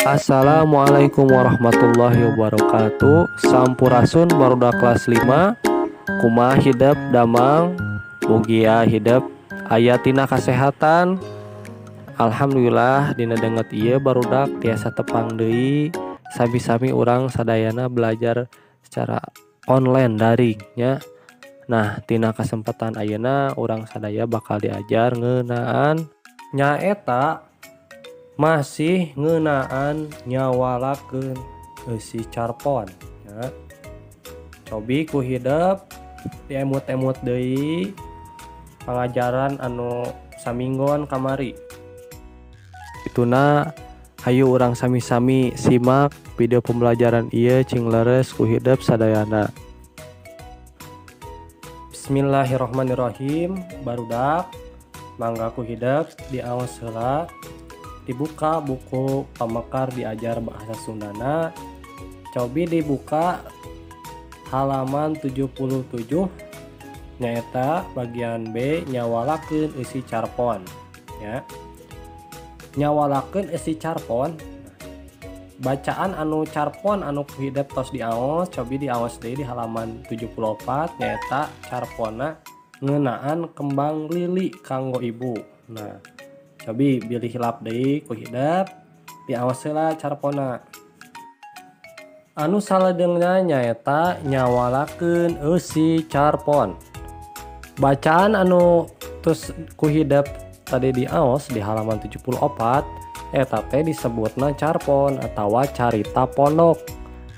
Assalamualaikum warahmatullahi wabarakatuh. Sampurasun barudak kelas 5. Kumaha hidep damang? Mugia hidep aya tina kasehatan. Alhamdulillah dina danget ieu barudak tiasa tepang deui sami-sami urang sadayana belajar secara online daring nya. Nah, tina kasempatan ayeuna urang sadaya bakal diajar ngeunaan nyaeta masih ngeunaan nyawalakeun eusi carpon nya. Cobi ku hidep diemut-emut deui pangajaran anu saminggon kamari. Ituna hayu urang sami-sami simak video pembelajaran ieu cing leres ku hidep sadayana. Bismillahirrahmanirrahim. Barudak mangga ku hidep diaos heula, dibuka buku pamekar diajar bahasa Sundana. Cobi dibuka halaman 77 nyaeta bagian B, nyawalakeun eusi carpon ya. Nyawalakeun eusi carpon, bacaan anu carpon anu ku hidep tos diaos, cobi diaos deui di halaman 74 nyaeta carponna ngeunaan kembang lili kanggo ibu. Nah, cobi bilih hilap deui ku hidep diaos heula carponna. Anu saledeungna nyaeta nyawalakeun eusi carpon. Bacaan anu tos ku hidep tadi diaos di halaman 74 eta teh disebutna carpon atawa carita pondok.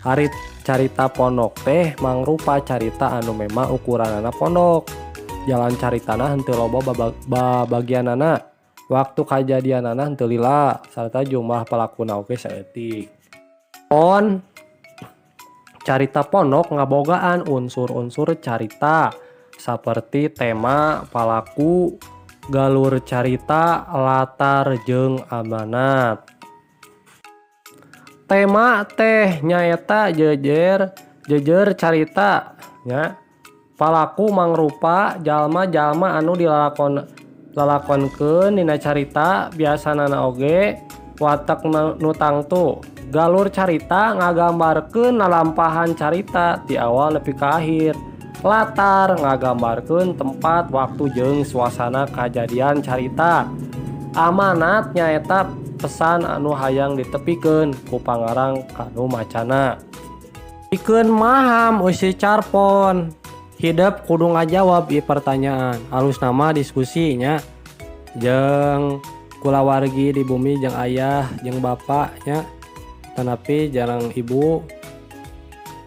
Ari carita pondok teh mangrupa carita anu memang ukuranana pondok. Jalan caritana henteu loba babagianana. Waktu kajadianana henteu lila sarta jumlah palakuna oge saeutik. Pon carita pondok ngabogaan unsur-unsur carita saperti tema, palaku, galur carita, latar jeung amanat. Tema teh nyaeta jejer jejer carita nya. Palaku mangrupa jalma-jalma anu dilalakon lalakonkeun dina carita, biasanana oge watek nu tangtu. Galur carita ngagambarkeun lalampahan carita ti awal nepi ka akhir. Latar ngagambarkeun tempat, waktu jeung suasana kajadian carita. Amanat nyaeta pesan anu hayang ditepikeun ku pangarang ka nu macana. Pikeun maham eusi carpon, hidep kudu ngajawab ieu pertanyaan. Alusna mah diskusi nya jeung kulawargi di bumi, jeung ayah jeung bapa nya, tanapi jarang ibu.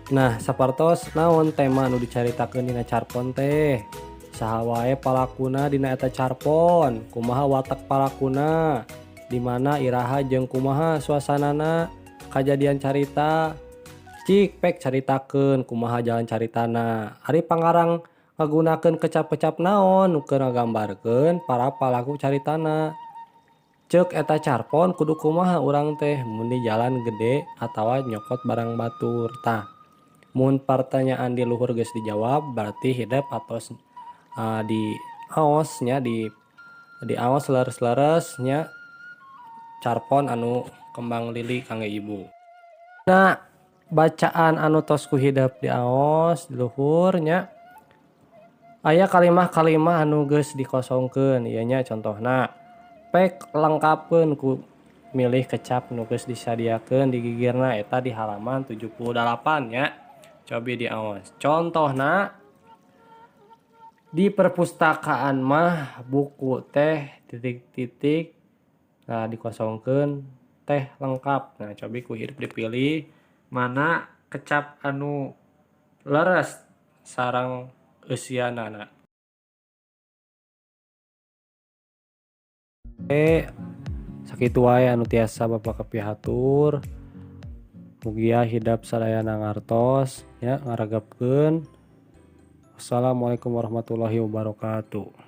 Nah, sapertos naon tema anu dicaritakeun dina carpon teh, saha wae palakuna dina eta carpon, kumaha watak palakuna, di mana, iraha jeung kumaha suasanana kajadian carita. Cik pek caritakeun kumaha jalan caritana. Ari pangarang ngagunakeun kecap-kecap naon nu keur ngagambarkeun para palaku caritana? Ceuk eta carpon kudu kumaha urang teh mun di jalan gede atawa nyokot barang batur? Tah, mun pertanyaan di luhur geus dijawab, berarti hidep atos di aos nya, di aos leres-leres nya carpon anu kembang lili kangge ibu. Nah, bacaan anu tos ku hidep diaos di luhur nya, aya kalimah-kalimah anu geus dikosongkeun ieu nya. Contohna, pek lengkapkeun ku milih kecap nu geus disadiakeun di gigirna, eta di halaman 78 nya. Cobi diaos. Contohna, di perpustakaan mah buku teh titik-titik. Nah, dikosongkeun teh lengkap. Nah, cobi ku hidep dipilih mana kecap anu leres sareng eusianana. Oke, sakitu wae anu tiasa Bapak kapihatur. Mugia hidep sadayana ngartos nya, ngaregepkeun. Wassalamualaikum warahmatullahi wabarakatuh.